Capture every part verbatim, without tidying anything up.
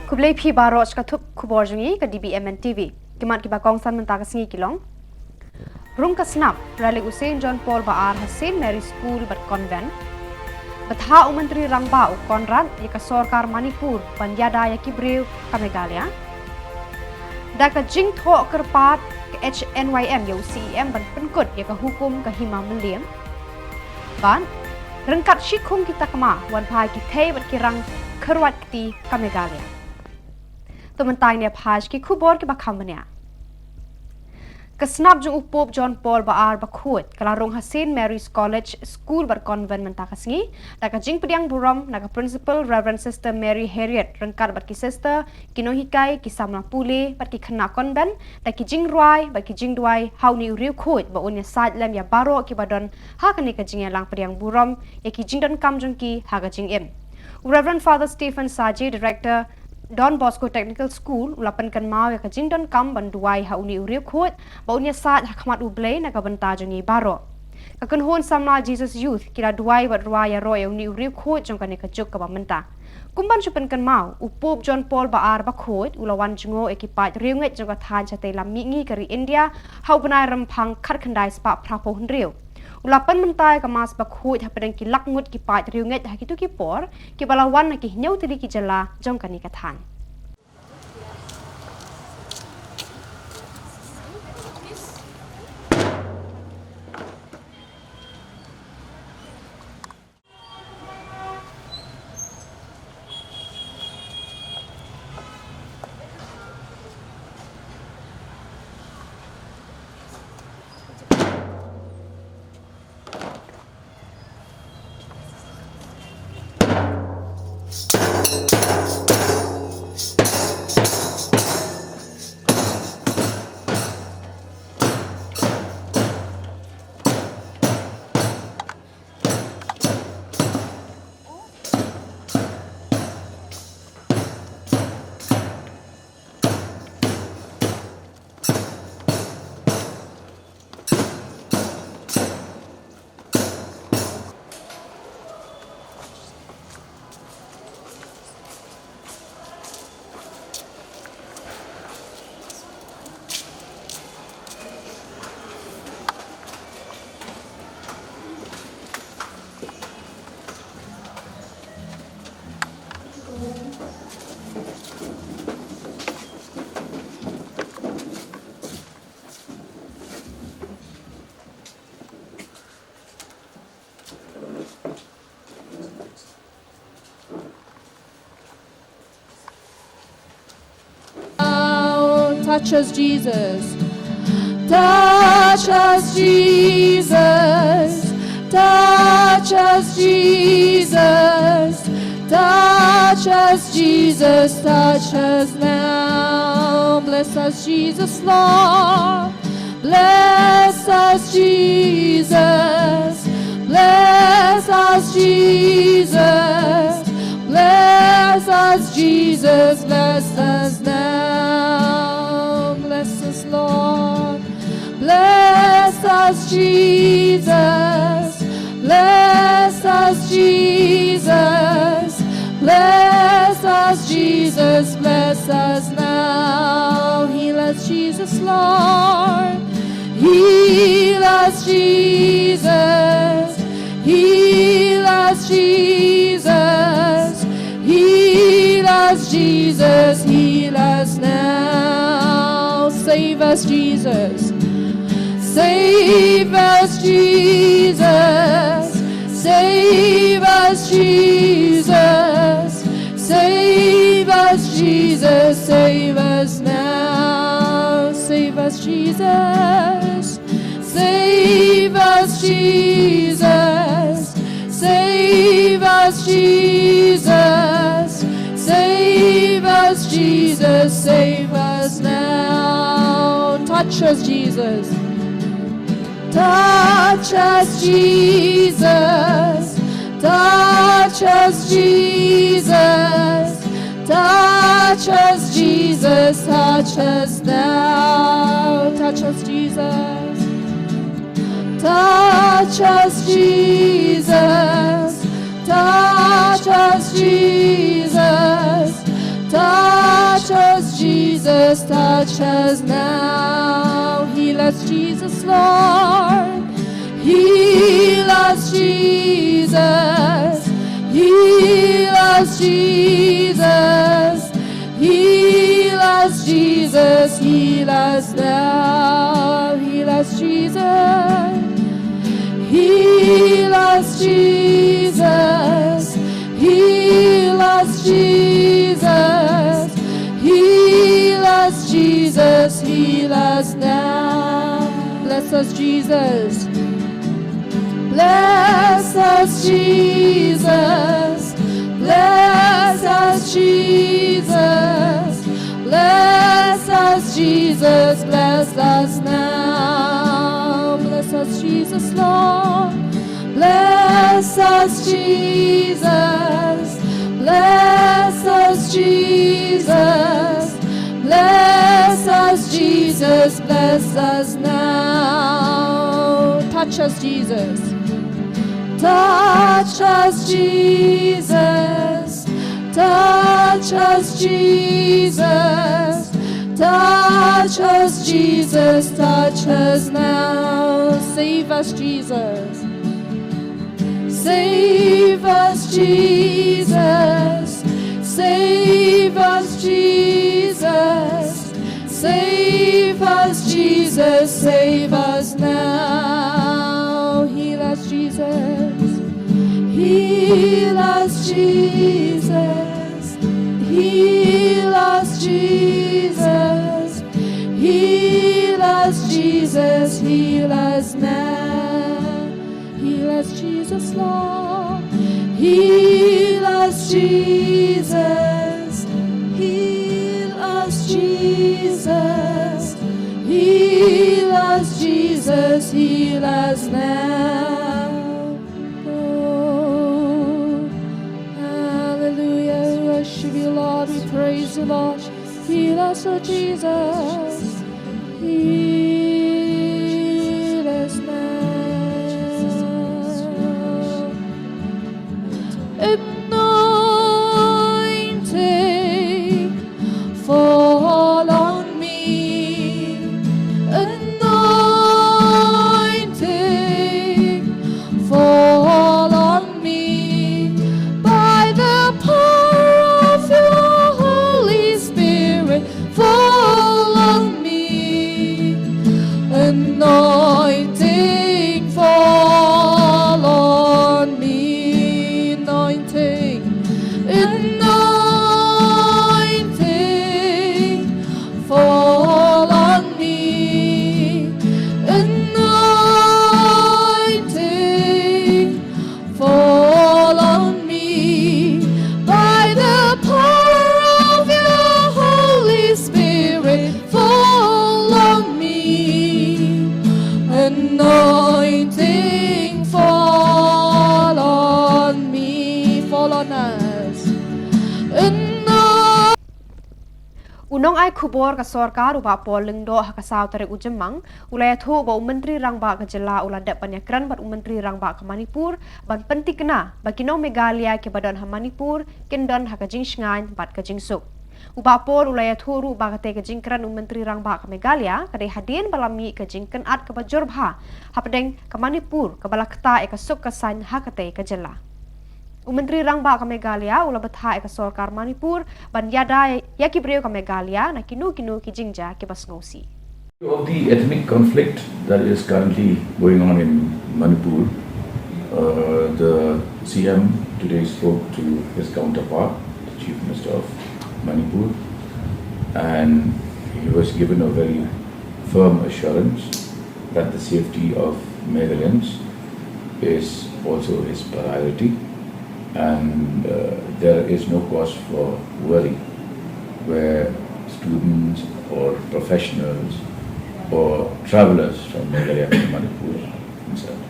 Khublei phi baroh sha ka thup khubor jong ngi ka D B M N T V. Ki mat kiba kongsan mynta ka sngi ki long: Rung ka snap rally u Saint John Paul ba ar ha Saint Mary School bad Convent. Bthah u Myntri Rangbah u Conrad ïa ka sorkar Manipur ban ïada ïa ki briew ka Meghalaya. Da ka jingthoh kyrpad ka H N Y M ïa u C E M ban pynkut ïa ka hukum ka Hima Mylliem. Bad ryngkat shi khung ki takma wan phai ki thei bad ki rang kyrwat kti ka Meghalaya. To mynta ngin ïa phai sha ki khubor kiba kham bniah. Ka snap jong u Pope John Paul ba ar ba khuid ka la rung ha Saint Mary's College School bad Convent mynta ka sngi, da ka jingpdiang burom na ka Principal Reverend Sister Mary Harriet ryngkat bad ki sister, ki nonghikai, ki samla pule bad ki khynnah convent, da ki jingrwai bad ki jingduwai ha une u riewkhuid ba un ïasaid lem ïa baroh kiba don ha kane ka jingïalang pdiang burom ïa ki jingdonkam jong ki ha ka jingim. U Reverend Father Stephen Saji, Director, Don Bosco Technical School, u la pynkynmaw ïa ka jingdonkam ban duwai ha une u riewkhuid ba un ïasaid ha khmat U Blei na ka bynta jong ngi baroh. Ka kynhun samla Jesus Youth ki la duwai bad rwai ïaroh ïa une u riewkhuid jong kane ka juk kaba mynta. Kum ban shu pynkynmaw, u Pope John Paul ba ar ba khuid u la wan jngoh ïa ki paid riewngeit jong ka thaiñ shatei lam mihngi ka ri India ha u bnai Rymphang khatkhyndai spah phraphew hynriew. U la pynmynta ïa ka Mass ba khuid hapdeng ki lak ngut ki paid riewngeit ha kito ki por, kiba la wan na ki hynñiew tylli ki jylla jong kane ka thaiñ. Now, touch us, Jesus. Touch us, Jesus. Touch us, Jesus. Touch us, Jesus. Touch us now. Bless us, Jesus, Lord. Bless us, Jesus. Bless us, Jesus. Bless us, Jesus. Bless us now. Bless us, Lord. Bless us, Jesus. Bless us, Jesus. Bless us, Jesus. Bless us now. Heal us, Jesus, Lord. Heal us, Jesus. Heal us, Jesus. Heal us, Jesus. Heal us now. Save us, Jesus. Save us, Jesus. Save us, Jesus. Save us, Jesus. Save us now. Save us, Jesus. Save us, Jesus. Save us, Jesus. Save us, Jesus. Save us now. Touch us, Jesus. Touch us, Jesus. Touch us, Jesus. Touch us, Jesus. Touch us now. Touch us, Jesus. Touch us, Jesus. Touch us, Jesus. Touch Just touch us now. Heal us, Jesus, Lord. Heal us, Jesus. Heal us, Jesus. Heal us, Jesus. Heal us now. Heal us, Jesus. Heal us, Jesus. Heal us, Jesus. Heal us, Jesus. Heal us now. Bless us, Jesus. Bless us, Jesus. Bless us, Jesus. Bless us, Jesus. Bless us now. Bless us, Jesus, Lord. Bless us, Jesus. Bless us, Jesus. Bless us, Jesus. Bless us now. Touch us, Jesus. Touch us, Jesus. Touch us, Jesus. Touch us, Jesus. Touch us now. Save us, Jesus. Save us, Jesus. Save us, Jesus. Save us, Jesus. Save us now. Heal us, Jesus. Heal us, Jesus. Heal us, Jesus. Heal us, Jesus. Heal us now. Heal us, Jesus, Lord. Heal us, Jesus. Heal us, Jesus. Heal us, Jesus. Heal us now. Oh, hallelujah. We worship you, Lord. We praise you, Lord. Heal us, oh Jesus. Heal us now. Anointing, fall on me. Anointing, fall on me. By the power of your Holy Spirit, fall on me. Anointing, fall on me. Anointing, anointing, fall on me. Anointing, fall on me. By the power of your Holy Spirit, fall on me. Anointing, fall on me. Fall on us. Anointing. U nongai khubor ka sorkar, u Bah Paul Lyngdoh, ha ka saw tarik u Jymmang, u la ïathuh ba u Myntri Rangbah ka jylla u la dep ban ïakren bad u Myntri Rangbah ka Manipur ban pynthikna ba ki nong Meghalaya kiba don ha Manipur kin don ha ka jingshngaiñ bad ka jingsuk. U Bah Paul u la ïathuh ruh ba katei ka jingkren u Myntri Rangbah ka Meghalaya ka dei hadien ba la mih ka jingkynad kaba jur bha hapdeng ka Manipur kaba la ktah ïa ka suk ka saiñ ha katei ka jylla. U Myntri Rangbah ka Meghalaya u la bthah ïa ka sorkar Manipur ban ïada ïa ki briew ka Meghalaya na kino kino ki jingjia kiba sngewsih. Of the ethnic conflict that is currently going on in Manipur, uh, the C M today spoke to his counterpart, the Chief Minister of Manipur, and he was given a very firm assurance that the safety of Meghalayans is also his priority, and uh, there is no cause for worry where students or professionals or travelers from Meghalaya to Manipur are concerned.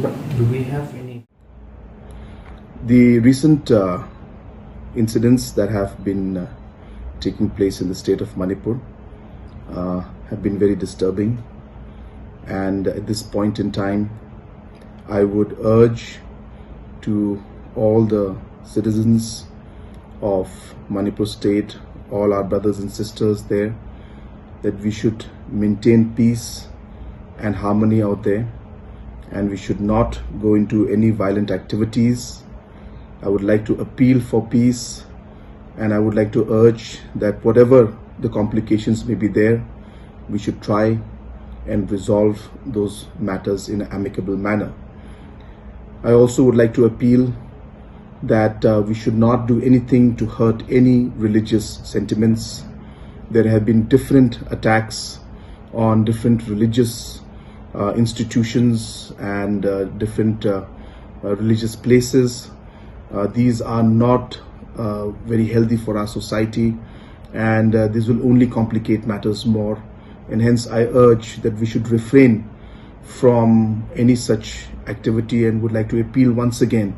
But do we have any? The recent uh, incidents that have been uh, taking place in the state of Manipur uh, have been very disturbing, and at this point in time, I would urge to all the citizens of Manipur state all our brothers and sisters there that we should maintain peace and harmony out there, and we should not go into any violent activities. I would like to appeal for peace, and I would like to urge that whatever the complications may be there, we should try and resolve those matters in an amicable manner. I also would like to appeal that uh, we should not do anything to hurt any religious sentiments. There have been different attacks on different religious uh, institutions and uh, different uh, uh, religious places. Uh, these are not uh, very healthy for our society, and uh, this will only complicate matters more. And hence, I urge that we should refrain from any such activity and would like to appeal once again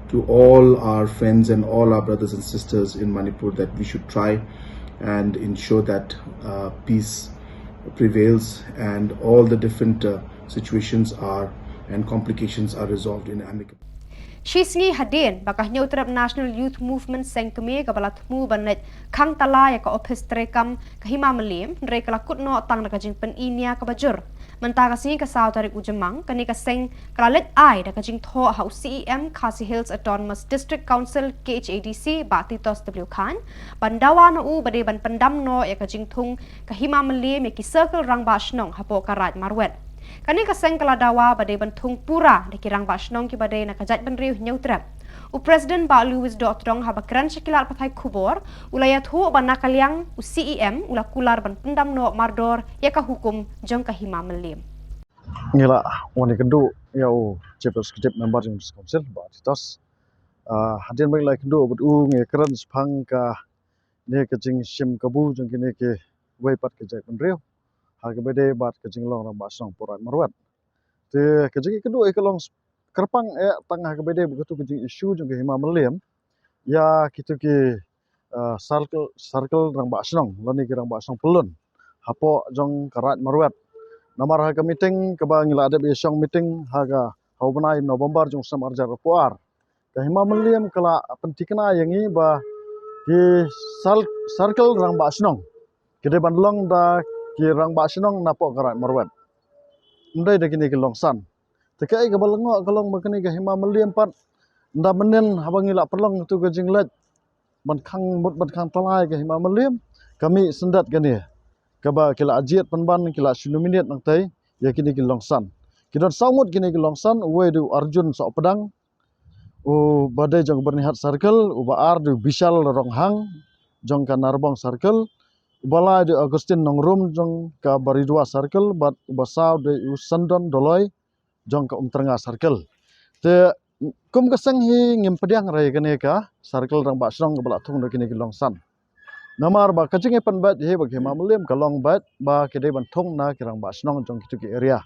to all our friends and all our brothers and sisters in Manipur that we should try and ensure that uh, peace prevails and all the different uh, situations are and complications are resolved in amicable. Shi sngi hadien ba ka Hynñiewtrep National Youth Movement seng kmie kaba la thmu ban leit khang tala ïa ka ophis treikam ka Hima Mylliem, hynrei ka la kut noh tang da ka jingpyni nia kaba jur. Mynta ka sngi ka saw tarik u Jymmang, kane ka seng ka la leit ai da ka jingthoh ha u C E M Khasi Hills Autonomous District Council, K H A D C, Bah Titosstablyukhaiñ, ban dawa na u ba dei ban pyndam noh ïa ka jingthung ka Hima Mylliem ïa ki circle rangbah shnong hapoh ka Raid Marwet. Kane ka seng ka la dawa ba dei ban thung pura da ki rangbah shnong kiba dei na ka jaitbynriew Hynñiewtrep. U President Bah Louis Dohtdong haba kren sha ki lad pathai khubor u la ïathuh ba na ka liang u C E M u la kular ban pyndam noh mardor ïa ka hukum jong ka Hima Mylliem. Ngi la wan ïakynduh ïa u Chief Executive Member jong District Council, Bah Titoss. Ah, hadien ba ngi la ïakynduh bad u, ngi kren shaphang kane ka jingshim kabu jong kine kiwei pat ki jaitbynriew ha kaba ïadei bad ka jinglong rangbah shnong hapoh Raid Marwet. Te ka jingïakynduh hi ka long kyrpang eh tang ha kaba ïadei bad katu ka jingissue jong ka Hima Mylliem ïa kitu ki ah, circle, circle rangbah shnong lane ki rangbah shnong pyllun hapoh jong ka Raid Marwet. Namar ha ka meeting kaba ngi la dep ïashong meeting ha ka, ha u bnai November jong u snem arhajar arphew ar, ka Hima Mylliem ka la pynthikna ïa ngi ba ki cir-, circle rangbah shnong ki dei ban long da ki rangbah shnong napoh ka Raid Marwet, ym dei da kine ki longsan. Te kaei kaba lyngngoh ka long ba kane ka Hima Mylliem pat ynda mynnin haba ngi la pynlong katu ka jingleit ban khang mut ban khang tala ïa ka Hima Mylliem, ka mih syndet kane kaba ki la jied pynban, ki la shu nominate nangtei ïa kine ki longsan. Ki don saw ngut kine ki longsan, uwei dei u Arjun Sohpdang uba dei jong ka Byrnihat Circle, uba ar dei u Bishal Ronghang jong ka Narbong Circle, uba lai dei u Augustine Nongrum jong ka Baridua Circle, bad uba saw dei u Sandon Doloi jong ka Umtyrnga Circle. Te kum ka seng hi ngim pdiang re ïa kane ka circle rangbah shnong kaba la thung da kine ki longsan. Namar ba ka jingïapynbeit hi ba ka Hima Mylliem ka long beit ba ki dei ban thung na ki rangbah shnong jong kitu ki area.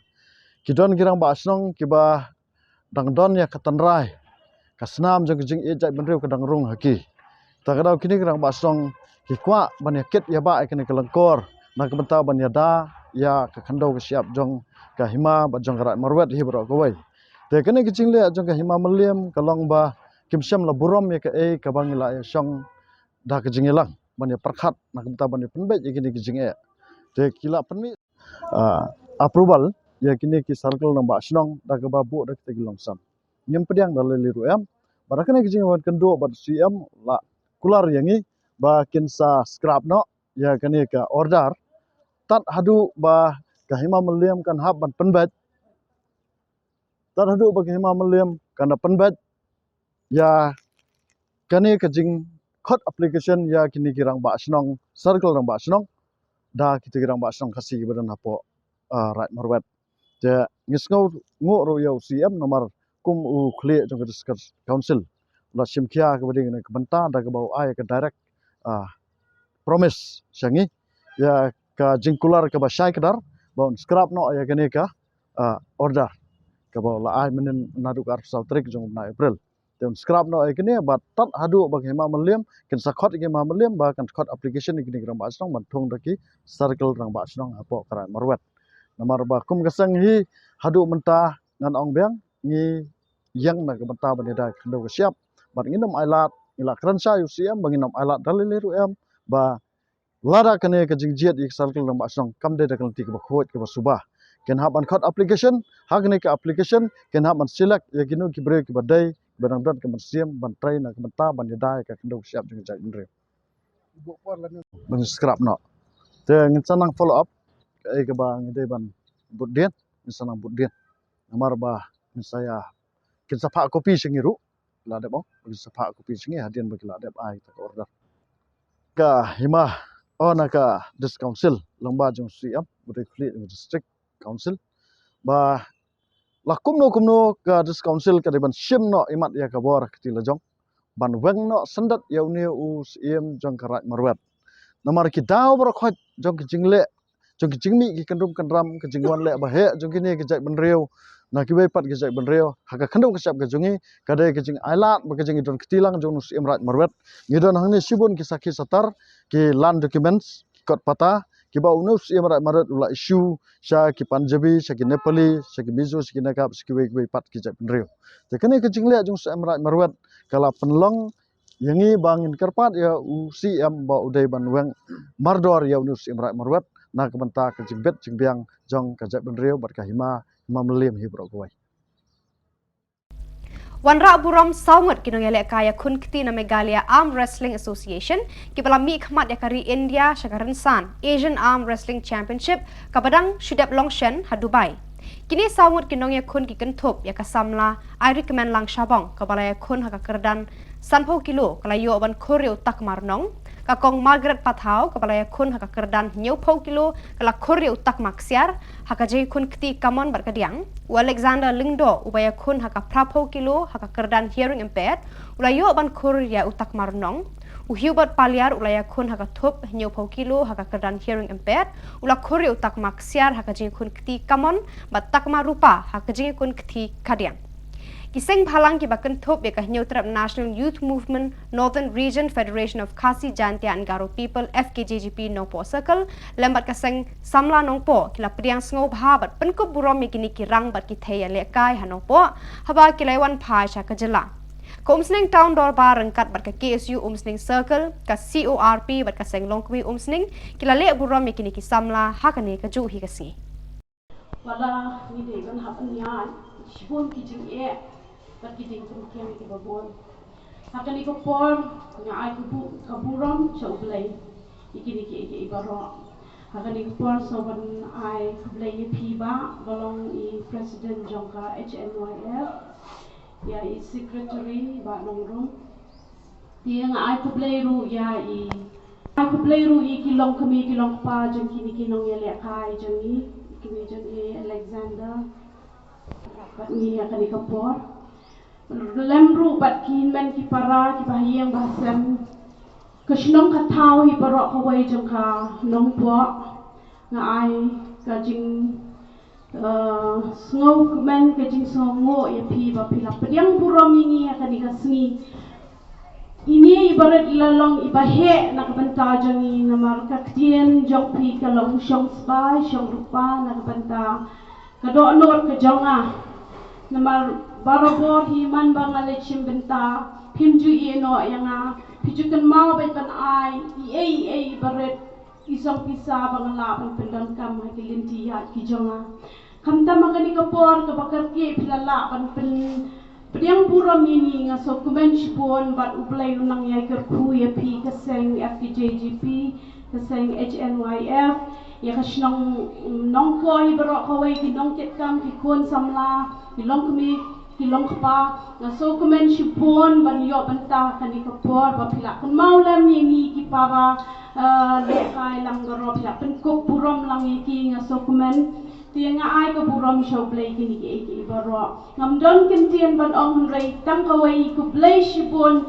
Ki don ki rangbah shnong kiba dang don ïa ka tynrai, ka snam jong ka jingïeit jaitbynriew ka dang rung ha ki. Ta ka daw kine ki rangbah shnong ki kwah ban ïa kit ïa bah ïa kane ka lyngkor na ka bynta ban ïada ïa ka khyndew ka shyiap jong ka Hima bad jong ka Raid Marwet hi baroh kawei. Te kane ka jingleh jong ka Hima Mylliem ka long ba kim shym la burom ïa kaei kaba ngi la ïashong da ka jingïalang ban ïa pyrkhat na ka bynta ban ïa pynbeit ïa kine ki jingeh. Te ki la pynmih ah, approval ïa kine ki circle rangbah shnong da kaba buh da kita ki longsan. Ngim pdiang da lei lei ruh em. Bad ha kane ka jingwan kynduh bad C M la kular ïa ngi ba kin sa scrap noh ïa kane ka order tad haduh ba ka Hima Mylliem kan hap ban pynbeit. Tad haduh ba ka Hima Mylliem kan da pynbeit ïa kane ka jingkhot application ïa kine ki rangbah shnong, circle rangbah shnong, da kita ki rangbah shnong Khasi kiba don hapoh ah, Raid Marwet. Te ngi sngewnguh ruh ïa u C M namar kum u khlieh jong ka District Council u la shim khia kaba dei na ka bynta da kaba u ai ka direct ah, promise sha ngi ïa ka jingkular kaba shai kdar ba un scrap noh ïa kane ka ah, order kaba u la ai mynnin naduh ka arphew saw tarik jong u bnai April. Te un scrap noh ïa kine bad tad haduh ba ka Hima Mylliem kin sa khot ïa ka Hima Mylliem ba kan khot application ïa kine ki rangbah shnong ban thung da ki circle rangbah shnong hapoh ka Raid Marwet. Namar ba kum ka seng hi haduh mynta ngan ong biang ngi ïeng na ka bynta ban ïada ka khyndew ka shyiap bad ngin ym ailad, ngi la kren sha ïa u C M ba ngin ym ailad da lei lei ruh em ba Lada kane ka jingjied ïa ka circle rangbah shnong kam dei da ka lynti kaba khuid kaba suba, kin hap ban khot application. Ha kane ka application kin hap ban select ïa kino ki briew kiba dei, kiba dang don ka mynsiem ban trei na ka bynta ban ïada ïa ka khyndew ka shyiap jong ka jaitbynriew. Ban scrap noh. Te ngin sa nang follow up kaei kaba ngi dei ban bud dien, ngin sa nang bud dien. Namar ba ngin sa ïa, kin sa phah copy sha ngi ruh, la dep ong, kin sa phah copy sha ngi hadien ba ki la dep ai ta ka order. Ka hima o na ka District Council lyngba jong C M, ba dei khlieh jong District Council, ba la kumno kumno ka District Council ka dei ban shim noh imat ïa ka bor ka kti la jong ban weng noh syndet ïa une u Syiem jong ka Raid Marwet. Namar ki daw baroh khoit jong ki jingleh, jong ki jingmih ki kyndrum kyndram, ki jingwan leh ba heh jong kine ki jaitbynriew na kiwei pat ki jaitbynriew ha ka khyndew ka shyiap ka jong ngi, ka dei ka jingailad bad ka jingdon kti lang jong u Syiem Raid Marwet. Ngi don hangne shibun ki sakhi satar, ki land documents, ki kot pata kiba une u Syiem Raid Marwet u la issue sha ki Punjabi, sha ki Nepali, sha ki Mizo, sha ki Naga, sha kiwei kiwei pat ki jaitbynriew. Te kane ka jingleh jong u Syiem Raid Marwet ka la pynlong ïa ngi ba ngin kyrpad ïa u C M ba u dei ban weng mardor ïa une u Syiem Raid Marwet na ka bynta ka jingbit jingbiang jong ka jaitbynriew bad ka hima, hima mylliem hi baroh kawei. Wanrah burom saw ngut ki nongïalehkai ïakhun kti na Meghalaya Arm Wrestling Association kiba la mihkhmat ïa ka ri India sha ka rynsan Asian Arm Wrestling Championship kaba dang shu dep long shen ha Dubai. Kine saw ngut ki nongïakhun ki kynthup ïa ka samla Irikmen Langshabong kaba la ïakhun ha ka kyrdan sanphew kilo, ka la ïoh ban khur ïa u takma rnong. Ka kong Margaret Pathaw kaba la ïakhun ha ka kyrdan hynñiewphew kilo, ka la khur ïa u takma ksiar. Ha ka jingïakhun kti kamon bad kadiang, u Alexander Lyngdoh uba ïakhun ha ka phraphew kilo ha ka kyrdan hearing impaired u la ïoh ban khur ïa u takma rnong. U Hubert Paliar u la ïakhun ha ka thup hynñiewphew kilo ha ka kyrdan hearing impaired u la khur ïa u takma ksiar ha ka jingïakhun kti kamon bad takma rupa ha ka jingïakhun kti kadiang. Ki seng bhalang kiba kynthup ïa ka Hynñiewtrep National Youth Movement Northern Region Federation of Khasi Jaintia and Garo People, F K J G P Nongpoh Circle, lem bad ka seng samla Nongpoh ki la pdiang sngewbha bad pynkup burom ïa kine ki rang bad ki thei ïalehkai ha Nongpoh haba ki la wan phai sha ka jylla. Ka Umsning Town Dorbar ryngkat bad ka K S U Umsning Circle, ka C O R P bad ka seng longkmie Umsning ki la leh burom ïa kine ki samla ha kane kajuh hi ka sngi. Wat la ngi dei ban hap ban ïaid shibun ki jingeh bad ki jingpynkiang kiba bun. Ha kane ka por nga ai ka bu-, ka burom sha U Blei ïa kine kiei kiei baroh. Ha kane ka por sngewbha ban ai khublei ïa phi bah, ba long i president jong ka H N Y F, ïa i secretary bah Nongrum. Te nga ai khublei ruh ïa i, ai khublei ruh ïa ki longkmie ki longkpa jong kine ki nongïalehkai jong ngi, kmie jong ngi Alexander bad ngi ha kane ka por. Lem ruh bad ki hynmen ki para, ki bahaïing bahasem, ka shnong ka thaw hi baroh kawei jong ka Nongpoh. Nga ai ka jing eh, sngewkmen, ka jingsngewnguh ïa phi ba phi la pdiang burom ïa ngi ha kane ka sngi. Ine i barit i la long iba heh na ka bynta jong ngi, namar ka ktien jong phi ka long shong sbai shong rupa na ka bynta ka dohnud ka jong nga. Namar barabor hi man ba nga leit shim bynta, phim ju ïeh noh ïa nga, phi ju kynmaw beit ban ai iei iei i barit, i song pisa ba nga lah ban pyndonkam ha ki lynti ïaid ki jong nga. Khamtam ha kane ka por kaba kyrkieh phi la lah ban pyn-, pdiang burom ïa ngi, nga sngewkmen shibun bad U Blei un nang ïai kyrkhu ïa phi, ka seng F K J G P, ka seng H N Y F, ïa ka shnong Nongpoh hi baroh kawei, ki nongkitkam, ki khun samla, ki longkmie, ki longkpa. Nga sngewkmen shibun ban ïoh bynta ha kane ka por ba phi la kynmaw lem ïa ngi ki para, eh, lehkai lang baroh, phi la pynkup burom lang ïa ki, nga sngewkmen. Te nga ai ka burom sha U Blei kine kiei kiei baroh. Ngam don kyntien ban ong hynrei tang kawei, khublei shibun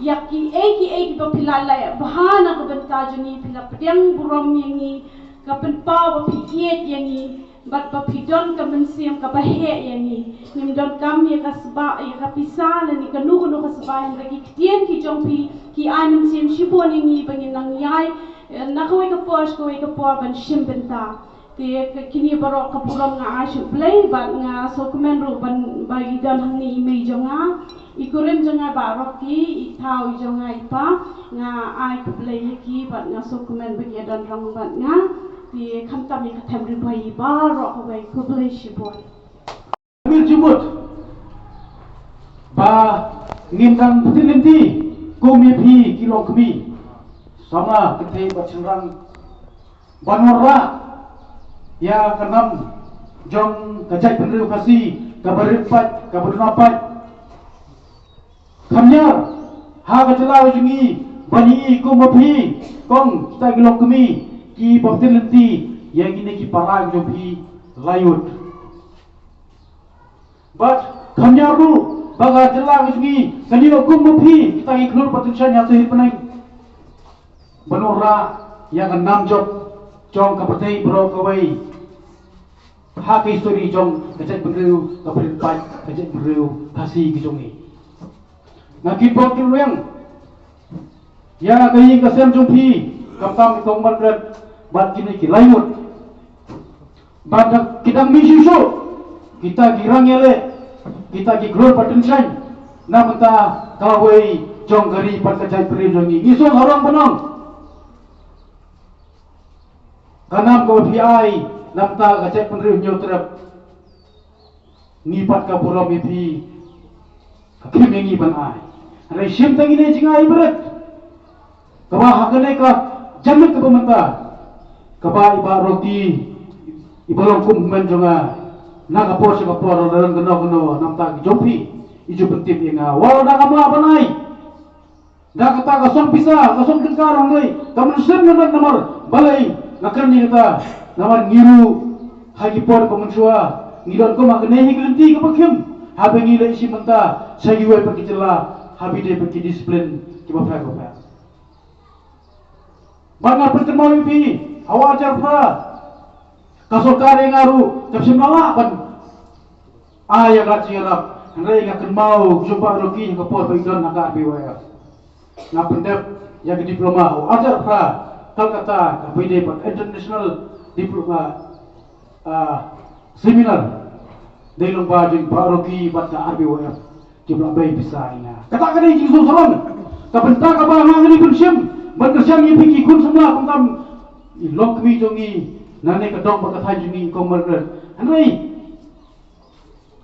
ïa kiei kiei kiba phi la leh bha na ka bynta jong ngi, phi la pdiang burom ïa ngi, ka pynpaw ba phi ïeit ïa ngi bad ba phi don ka mynsiem kaba heh ïa ngi. Ngim donkam ïa ka sba, ïa ka pisa lane kano kano ka sba, hynrei ki ktien ki jong phi ki ai mynsiem shibun ïa ngi ba ngin nang ïai, eh, na kawei ka por sha kawei ka por ban shim bynta. Te ka, kine baroh ka burom nga ai sha U Blei bad nga sngewkmen ruh ban, ba i don hangne i mei jong nga, I kurim jong nga Bah Rocky, i thaw i jong nga i pa, nga ai khublei ïa ki bad nga sngewkmen ba ki ïa don ryngkat bad nga. Te khamtam ïa ka them Ri Bhoi baroh kawei, khublei shibun. Mir jumut ba ngin dang pynlynti kum ïa phi ki longkmie samla kynthei bad shynrang ban wanrah ïa ka nam jong ka jaitbynriew Khasi kaba rit paid, kaba duna paid. Kham ñiar ha ka jylla jong ngi ban ïohi kum ma phi, kong, kita ki longkmie kiba pynlynti ïa kine ki para jong phi la ïoh. Bad kham ñiar ruh ba ka jylla ka jong ngi kan ïoh kum ma phi, kita ki khlur bad tyngshaiñ ha Sahel bneng ban wanrah ïa ka nam jop jong ka pyrthei baroh kawei ha ka histori jong ka jaitbynriew, ka pyrthei paid ka jaitbynriew Khasi ka jong ngi. Nga kyrpad kyrdoh ïa ka ïing ka sem jong phi, khamtam i kong Margaret bad kine ki lai ngut. Bad ki dang mih shuh shuh kita ki rang ïaleh, kita ki khlur bad tyngshaiñ na bynta kawei jong ka ri bad ka jaitbynriew jong ngi. Ngi sngewsarong ban ong ka nam kaba phi ai na bynta ka jaitbynriew Hynñiewtrep, ngi pat ka burom ïa phi, ka khim ïa ngi ban ai. Hynrei shim tang ine jingai barit kaba ha kane ka janmiet kaba mynta, kaba i Bah Rocky iba long kum u hynmen jong nga na ka por sha ka por, la don kano kano na bynta ki jong phi, i ju pyntip ïa nga, wat la da kam lah ban ai da kata ka song pisa, ka song tyngka ruh, hynrei ka mynsiem nga don namar balei nga kren ïa kata, namar ngi ruh ha ki por ba mynshuwa ngi don kum ha kane hi ka lynti kaba khim, haba ngi leit shim bynta sha kiwei pat ki jylla, haba ïadei bad ki disiplin kiba pher bapher. Bad nga pynkynmaw ïa phi, ha u ar hajar phra ka sorkar ïa nga ruh ka shim la lah ban ai ïa ka jingïarap. Hynrei nga kynmaw jong Bah Rocky ha ka por ba i don ha ka R B Y F, nga pyndep ïa ka diploma ha u ar hajar phra Calcutta, kaba ïadei bad international diploma, ah, seminar. Dei lyngba jong Bah Rocky bad ka R B Y F kiba la bei pisa ïa nga. Kata ka dei jingsngewsarong, ka bynta kaba nga ngi pynshim ban kyrshan ïa phi ki khun samla, khamtam i longkmie jong ngi na kane ka dong bad ka thaiñ jong ngi, kong Margaret. Hynrei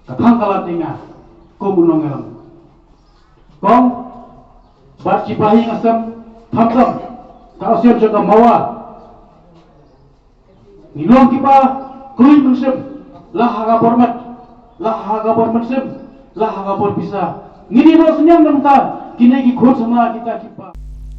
ka thang ka lad ïa nga kum u nongïalam, kong, bad ki bahaïing hasem, khamtam ka Association jong ka MAWA. Ngi long kiba khlaiñ mynsiem, la ha ka bor met, la ha ka bor mynsiem, la ha ka bor pisa. Ngin ïa noh synñiang na bynta kine ki khun samla kita kiba.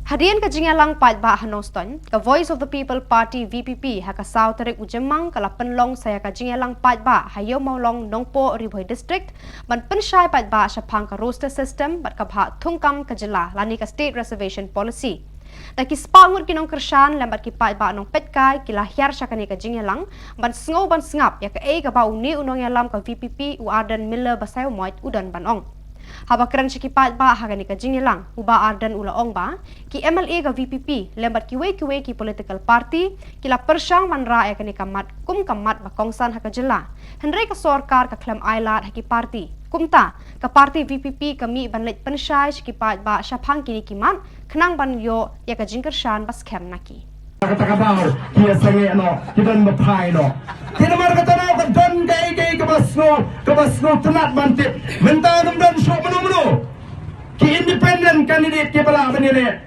Hadien ka jingïalang paidbah ha Nongstoiñ, ka Voice of the People Party, V P P, ha ka saw tarik u Jymmang ka la pynlong sa ïa ka jingïalang paidbah ha Ïew Mawlong, Nongpoh, Ri Bhoi District, ban pynshai paidbah shaphang ka roster system bad ka bhah thungkam ka jylla lane ka State Reservation Policy. Da ki spah ngut ki nongkyrshan lem bad ki paidbah nongpeitkai ki la hiar sha kane ka jingïalang ban sngew ban sngap ïa kaei kaba une u nongïalam ka V P P, u Ardent Miller Basaiawmoit, u don ban ong. Haba kren sha ki paidbah ha kane ka jingïalang, u Bah Ardent u la ong ba ki M L A ka V P P lem bad kiwei kiwei ki political party ki la pyrshang ban rah ïa kane ka mat kum ka mat ba kongsan ha ka jylla. Hynrei ka sorkar ka khlem ailad ha ki party. Kumta ka party V P P ka mih ban leit pynshai sha ki paidbah shaphang kine ki mat khnang ban ïoh ïa ka jingkyrshan ba skhem na ki. Kata ka daw ki ïa sangeh noh, ki don ba phai noh. Te namar kata daw ka don kaei kaei kaba sngew, kaba sngewtynnat ban tip. Mynta ngam don shuh mano mano ki independent candidate kiba lah ban ïaleh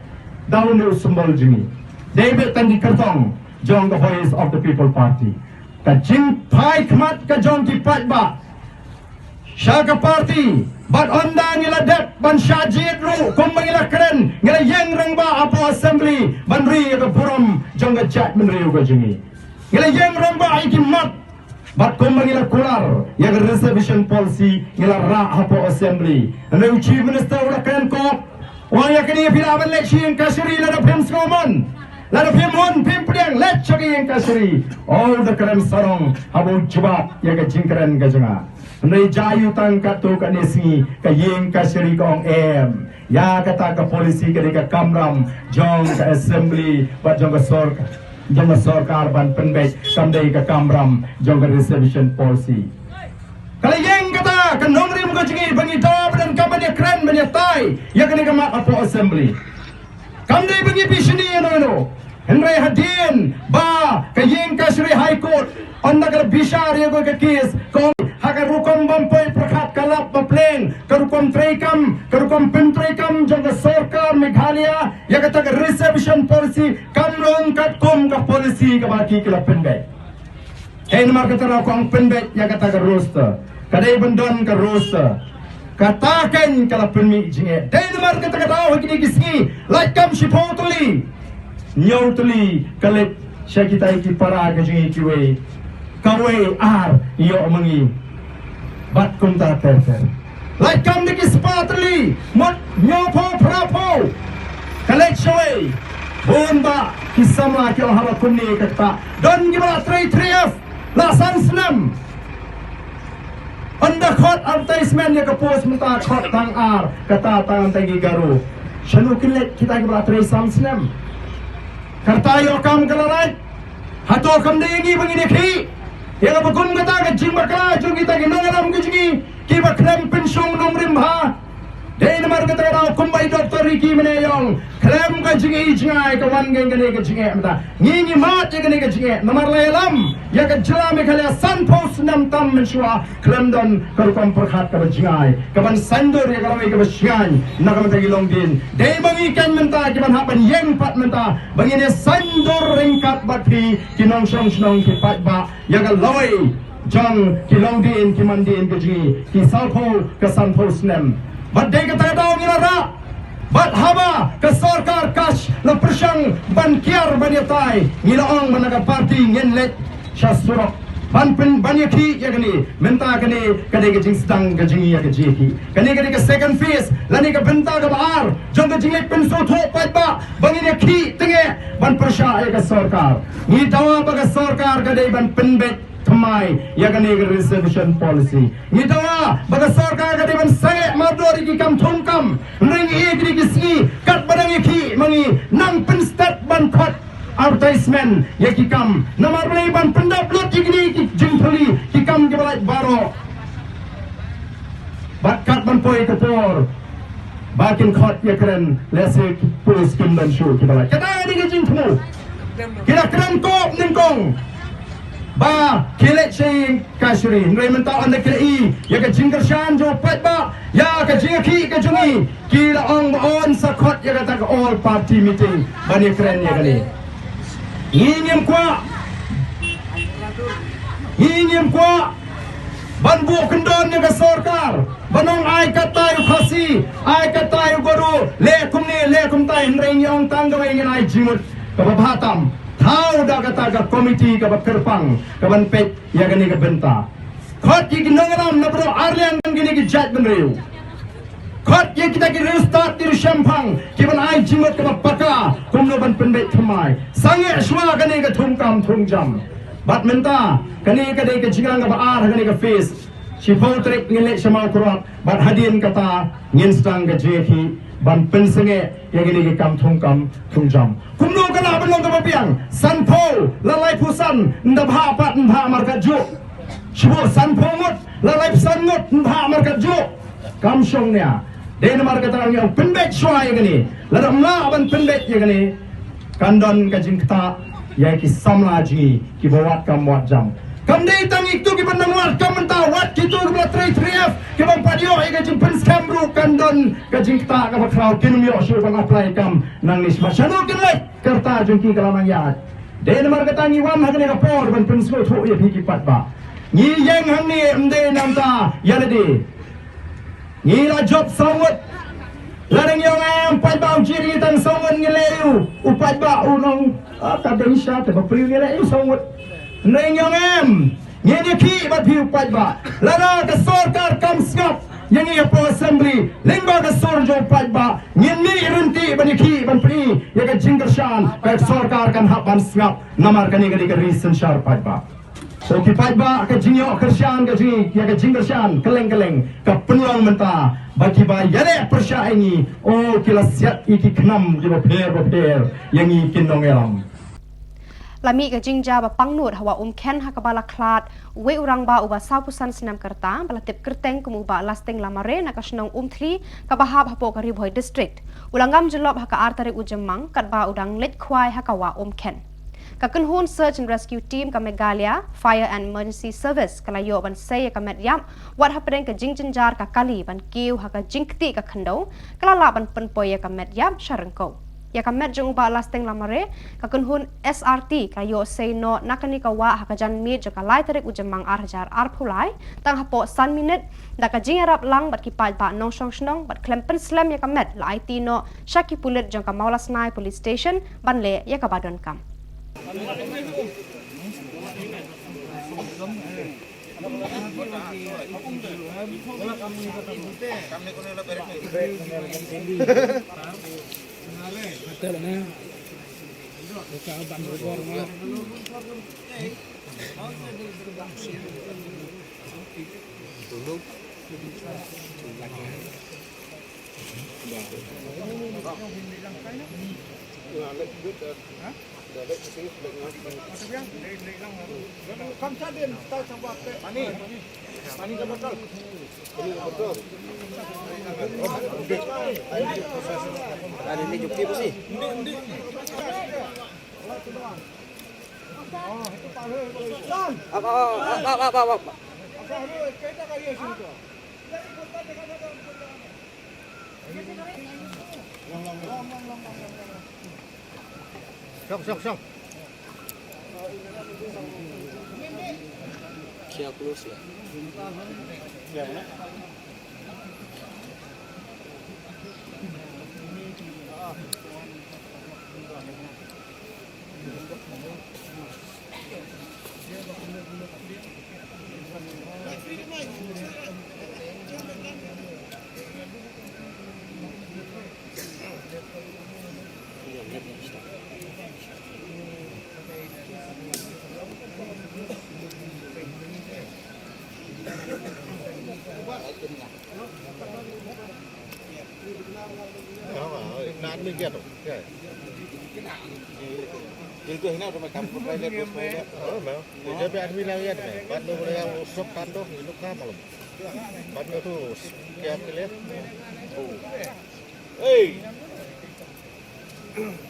da une u symbol jong ngi. Dei beit tang ki kyrtong jong ka Voice of the People Party. Ka jingphai khmat ka jong ki paidbah sha ka party, bad ynda ngi la dep ban shah jied ruh, kumba ngi la kren, ngi la ïeng rangbah hapoh Assembly ban ri ïa ka burom jong ka jaitbynriew ka jong ngi. Ngi la ïeng rangbah ïa ki mat, bad kumba ngi la kular ïa ka Reservation Policy, ngi la rah hapoh Assembly. Hynrei u Chief Minister u la kren kop, u ong ïa kane phi lah ban leit sha ïing kashari lada phim sngewmon, lada phim hun phim pdiang, leit sha ka ïing kashari. U da kren sarong haba u jubab ïa ka jingkren ka jong nga. Hynrei jia aiu tang katto katne sngi ka ïing kashari ka ong em. Ïa kata ka policy ka dei ka kamram jong ka Assembly bad jong ka sorkar, jong ka sorkar ban pynbeit, kam dei ka kamram jong ka Reservation Policy. Ka la ïeng kata ka nongrim ka jong ngi ba ngi da ba dang Ka ban ïakren ban ïatai ïa kane ka mat hapoh Assembly. Kam dei ba ngi bishni ïano ïano. Hynrei hadien ba ka ïing kashari High Court ynda ka la bishar ïa ka case, ka ong ha ka rukom bym poi pyrkhat ka lap ba pleng, ka rukom treikam, ka rukom pyntreikam jong ka sorkar Meghalaya ïa kata ka reservation policy kam long katkum ka policy kaba ki la pynbeit. Hei namar kata ruh ka ong pynbeit ïa kata ka roster. Ka dei ban don ka roster. Kata kan ka la pynmih jingeh. Dei namar kata ka daw ha kine ki sngi lait kam shiphew tylli, hynñiew tylli ka leit sha kita ki para ka jong ngi kiwei. Kawei ar ïoh ma ngi. Bad kumta ter ter. Lait kam da ki spah tylli, mut hynñiewphew phraphew. Ka leit shawei. Bun bah ki samla ki ong haba kumne ka kata. Don kiba la trei three F la san snem. Ynda khot advertisement ïa ka post mynta khot tang ar, kata tang tang ki Garo. Shano kin leit kita kiba la trei san snem. Kata ïoh kam ka la lait. Hato kam dei ngi ba ngin ïakhih ïa kaba kum kata ka jingbakla jong kita ki nongïalam ka jong ngi kiba khlem pynshong nongrim bha. Dei namar kata ka daw kumba i Doctor Ricky Mane ïa ong, khlem ka jingi jngai ka wan kane ka jingeh mynta. Ngi ngi mad ïa kane ka jingeh namar la ïalam ïa ka jylla Meghalaya sanphew snem tam mynshuwa khlem don ka rukom pyrkhat kaba jngai kaban saiñdur ïa ka lawei kaba shngaiñ na ka bynta ki longdien. Dei ma ngi kan mynta kiban hap ban ïeng pat mynta ba ngin ïa saiñdur ryngkat bad phi ki nongshong shnong ki paidbah ïa ka lawei jong ki longdien ki mandien ka jong ngi ki sawphew ka sanphew snem. Bad dei kata ka daw ngi la rah. Bad haba ka sorkar Kash la pyrshang ban kiar ban ïatai, ngi la ong ba na ka party ngin leit sha surok ban pyn, ban ïakhih ïa kane. Mynta kane ka dei ka jingsdang ka jong ngi ïa ka jingïakhih. Kane ka dei ka second phase lane ka bynta kaba ar jong ka jingleit pynsngewthuh paidbah ba ngin ïakhih tyngeh ban pyrshah ïa ka sorkar. Ngi dawa ba ka sorkar ka dei ban pynbeit thymmai ïa kane ka reservation policy. Ngi dawa ba ka sorkar ka dei ban sangeh mardor ïa ki kam thungkam. Hynrei ngi ïa kine ki sngi katba dang ïakhih ma ngi nang pynstet ban khot advertisement ïa ki kam. Namar balei? Ban pyndap lut ïa kine ki jingthylli ki kam kiba lait baroh. Bad kat ban poi ka por ba kin khot ïakren lehse ki post kim don shuh kiba lait. Kata ka dei ka jingthmu. Ki la kren kop nyngkong ba ki leit sha ïing kashari. Hynrei mynta ynda ki la i ïa ka jingkyrshan jong u paidbah ïa ka jingïakhih ka jong ngi, ki la ong ba yn sa khot ïa kata ka all party meeting ban ïakren ïa kane. Ngi ngim kwah, ngi ngim kwah ban buh kyndon ïa ka sorkar ban ong ai katta ïa u Khasi, ai katta ïa u Garo, leh kumne leh kumtai. Hynrei ngi ong tang kawei, ngin ai jingmut kaba bha tam. Thaw da kata ka komiti kaba kyrpang kaban peit ïa kane ka bynta. Khot ïa ki nongïalam na baroh arliang kine ki jaitbynriew. Khot ïa kita ki riewstad ki riewshemphang kiban ai jingmut kaba paka kumno ban pynbeit thymmai. Sangeh shuwa kane ka thungkam thungjam. Bad mynta kane ka dei ka jingïalang kaba ar ha kane ka phase. Shiphew tarik ngin leit sha Mawkyrwat bad hadien kata ngin sdang ka jingïakhih ban pynsangeh ïa kine ki kam thungkam thungjam. Kumno ka lah ban long kaba biang? Sanphew la laiphew san, ynda bha pat ynda bha markatjuh. Shibun sanphew ngut la laiphew san ngut, ynda bha markatjuh. Kam shong nia. Dei namar kata ngi ong pynbeit shuwa ïa kane. Lada ym lah ban pynbeit ïa kane, kan don ka jingktah ïa ki samla jong ngi kiba wad kam wad jam. Kam dei tang ïa kito kiba nang wad kam mynta, wat kito kiba la trei three F kiba ym pat ïoh ïa ka jingpynskhem ruh, kan don ka jingktah kaba khraw, kin ym ïoh shuh ban apply kam nangne. Shano kin leit? Ka rta jong ki ka la nang ïaid. Dei namar kata ngi wan ha kane ka por ban pynsngewthuh ïa phi ki paidbah. Ngi ïeng hangne ym dei namar ïa lade. Ngi la jop saw ngut. Lada ngi ong em, paidbah u jied ïa ngi tang saw ngut, ngi leh aïu? U paidbah un ong, ah, ka dei shisha te, ba phi ngi leh aïu saw ngut? Hynrei ngi ong em, ngin ïakhih bad phi u paidbah. Lada ka sorkar kam sngap ïa ngi hapoh Assembly lyngba ka sur jong u paidbah, ngin mih ryntih ban ïakhih ban pyni ïa ka jingkyrshan, ka sorkar kan hap ban sngap. Namar kane ka dei ka ri synshar paidbah. So ki paidbah, ka jingïoh kyrshan ka jong ngi, ïa ka jingkyrshan kylleng kylleng ka pynlong mynta ba kiba ïaleh pyrshah ïa ngi, oh, ki la siat ïa ki khnam kiba pher ba pher ïa ngi ki nongïalam. La mih ka jingjia ba pangnud ha Wah Umkhen ha kaba la khlad uwei u rangbah uba sawphew san snem ka rta ba la tip kyrteng kum u Bah Lasting Lamare na ka shnong Umthli kaba hap hapoh ka Ri Bhoi District. U la ngam jyllop ha ka ar tarik u Jymmang katba u dang leit khwai ha ka Wah Umkhen. Ka kynhun Search and Rescue Team ka Meghalaya Fire and Emergency Service ka la ïoh ban sei ïa ka met ïap, wat hapdeng ka jingjynjar ka kali ban kiew ha ka jingktieh ka khyndew, ka la lah ban pynpoi ïa ka met ïap sha ryngkew. Ïa ka met jong u Bah Lasting Lamare, ka kynhun S R T ka la ïoh sei noh na kane ka wah ha ka janmiet jong ka lai tarik u Jymmang ar hajar arphew lai, tang hapoh san minit, da ka jingïarap lang bad ki paidbah nongshong shnong bad khlem pynslem ïa ka met la aiti noh sha ki pulit jong ka Mawlasnai Police Station ban leh ïa kaba donkam. Song, song, song. Kia close ya. Hey!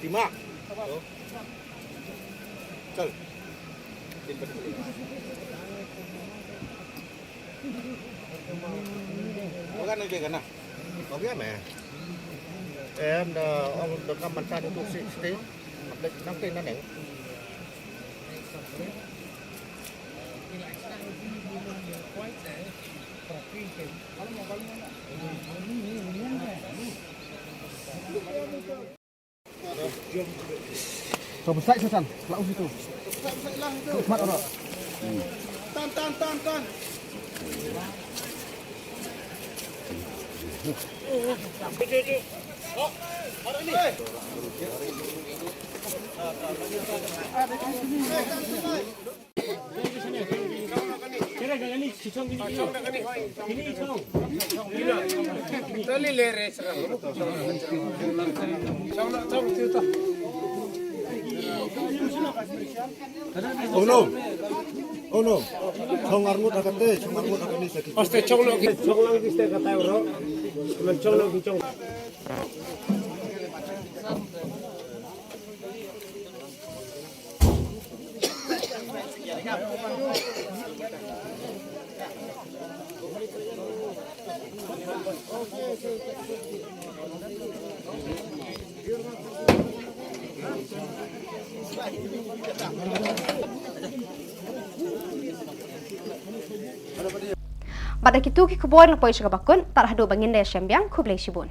Timak. Chal. Makan aja kan? Oke, meh. And uh, all the common time to sixty. Update nanti naneng. So besai sesan, lau situ. Mat orang. Tan, tan, tan, tan. Oh no. Oh no. Chong arngut ha kate, chong arngut ha kate. Paste chong no ki, chong lang ki ste kata ro. Man chong no ki chong. Bad da kitu ki khubor na poi sha kaba kut, tad haduh ba ngin da ïashem biang, khublei shibun.